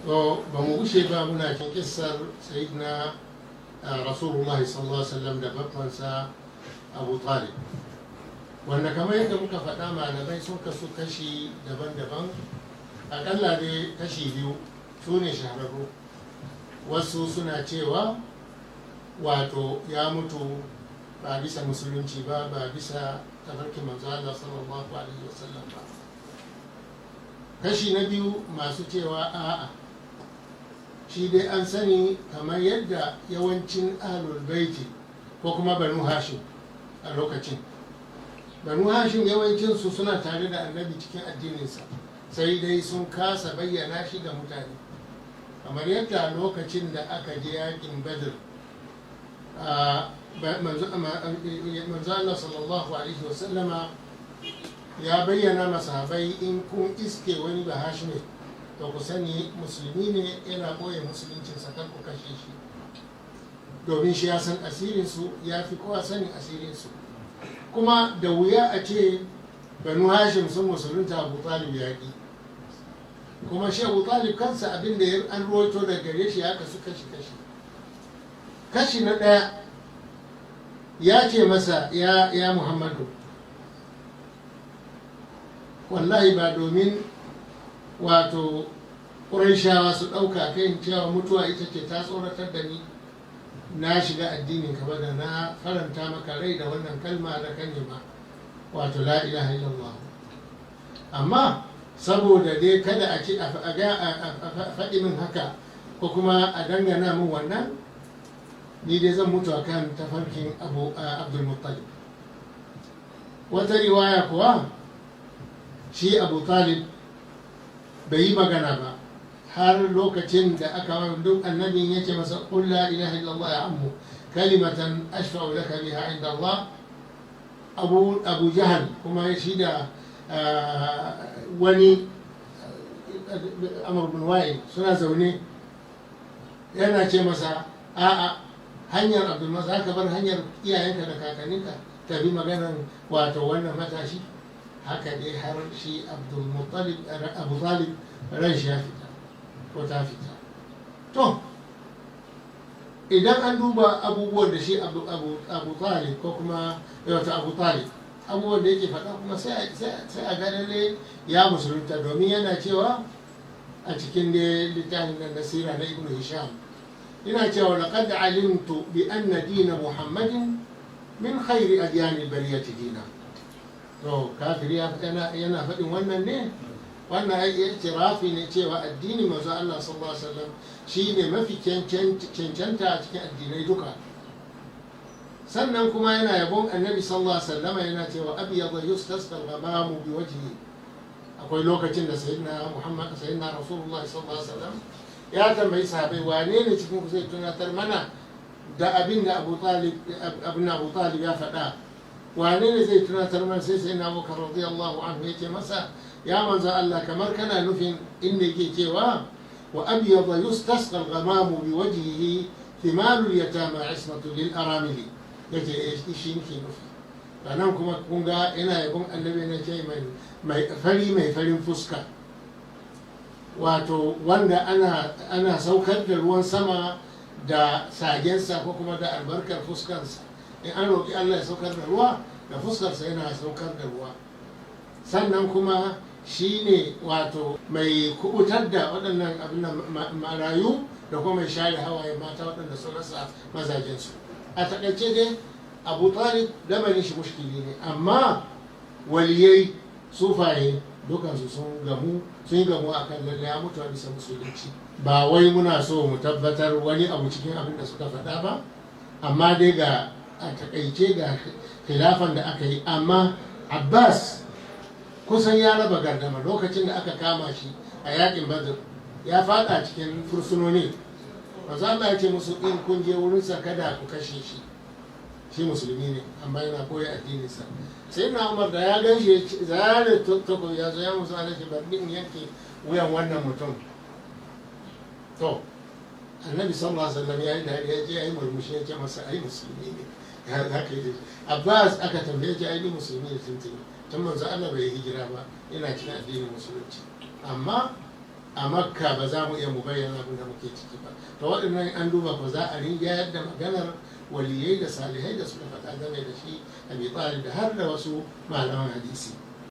To ba mu gushe ba muna cikin kissar Sayyidina Rasulullah sallallahu alaihi wasallam da babbansa Abu Talib, wanda kamar yadda muka faɗa, malamai sun kasu kashi daban-daban, aƙalla dai kashi biyu su ne shahararru. Wasu suna cewa wato ya mutu ba bisa musulunci ba, ba bisa tafarkin Manzo Allah sallallahu alaihi wasallam ba. Kashi na biyu masu cewa a'a, shi dai an sani kamar yadda yawancin Ahlul Baiti ko kuma Banu Hashim, a lokacin Banu Hashim yawancinsu suna tare da Annabi cikin addininsa, sai dai sun kasa bayyana shi ga mutane. Kamar yadda lokacin da aka je yakin Badr, Manzo Allah sallallahu alaihi wasallama ya bayyana masahabai, in kun iske wani Bahashime, to ku sani musulmi ne, yana ɓoye musuluncinsa, kar ku kashe shi, domin shi ya san asirinsu, ya fi kowa sanin asirinsu. Kuma da wuya a ce Banu Hashim sun musulunta Abu Talib yaƙi. Kuma shi Abu Talib kansa, abin da an ruwaito da gare shi ya kasu kashi kashi. Kashi na ɗaya, ya ce masa, Ya Muhammadu, wallahi ba domin wato Ƙuraishawa su ɗauka kai cewa mutuwa ita ce ta tsoratar da ni na shiga addinin ka ba, da na faranta maka rai da wannan kalma da ka nema, wato la ilaha illallah. Amma saboda dai kada a ce a faɗi min haka ko kuma a dangana min wannan, ni dai zan mutu akan tafarkin Abu Abdul Muttalib." Wata riwaya kuwa, shi Abu Talib bai yi magana ba har lokacin da aka duk annabin ya ce masa, "Qul la ilaha illallah ya ammu, kalimatan ashfa'u laka biha inda Allah." Abu Jahal kuma shi da wani Amr bin Wa'il suna zaune, yana ce masa, "A'a, hanyar Abdul, za ka bar hanyar iyayenka da kakanninka ta bi maganar wato wannan matashi?" Haka dai har shi Abdul Muttalib, Abu Talib, ran shi ya fita ko ta fita. To idan an duba abubuwan da shi Abu Talib ko kuma wato Abu Talib, abubuwan da yake faɗa kuma, sai a ga lalle ya musulunta, domin yana cewa a cikin da littafin nan na sira na Ibnu Hisham, yana cewa, "Laqad alimtu bi anna dina Muhammadin min khairi adyan al-bariyati dina." To kafiri yana faɗin wannan ne, wannan i'tirafi ne cewa addini Manzo Allah sallallahu alaihi wasallam shine mafi cancanta a cikin addinai duka. Sannan kuma yana yabon Annabi sallallahu alaihi wasallam, yana cewa, "Abyad yustasqa al-ghamamu bi wajhi." Akwai lokacin da Sayyidina Muhammad, Sayyidina Rasulullahi sallallahu alaihi wasallam ya tambayi sahabbai, wane ne cikin ku zai tunatar mana da abin da Abu Talib, abin Abu Talib ya faɗa? Wane ne zai tunatar mana? Sai Sayyidina Abubakar radiyallahu anhu ya ce masa, "Ya Manzo Allah, kamar kana nufin inda yake cewa, wa abyad yustasqa al-ghamamu bi wajhihi, thimalu al-yatama, ismatu lil aramili." Yace, "Eh, shi nake nufi." Nan kuma kun ga yana yabon Annabi na ce mai fari, mai farin fuska, wato wanda ana saukar da ruwan sama da sagensa ko kuma da albarkar fuskansa. In an roƙi Allah ya saukar da ruwa da fuskarsa, yana saukar da ruwa. Sannan kuma shi ne wato mai kubutar da waɗannan abin marayu da kuma mai share hawaye mata waɗanda sun rasa mazajensu. A taƙaice dai, Abu Talib lamarin shi mushkili ne, amma waliyai sufaye dukansu sun gamu, sun yi gamu akan lalle ya mutu a bisa musulunci. Ba wai muna so mu tabbatar wani abu cikin abin da suka faɗa ba, amma dai ga a takaice ga khilafan da aka yi. Amma Abbas kusan ya raba gardama. Lokacin da aka kama shi a yakin Badr, ya fada cikin fursunoni, Manzo Allah ya ce musu, in kun je wurinsa kada ku kashe shi, shi musulmi ne amma yana koya addininsa. Sai na Umar da ya gan shi ya zare takobi, ya zo ya musu alashi, bari in yanke wuyan wannan mutum. To Annabi sallallahu alaihi wasallam ya yi dariya, ya je ya yi murmushi, ya ce masa, ai musulmi ne, ya za ka yi? Abbas aka tambaye shi, ai ni musulmi ne tuntuni, tun Manzo Allah bai hijira ba ina cikin addinin musulunci. Amma A Makka ba za mu iya mu bayyana abin da muke ciki ba. To, waɗannan an duba ko za a ringayar da maganar waliyai da salihai da suka faɗa game da shi Abi Talib, da har da wasu malaman hadisi.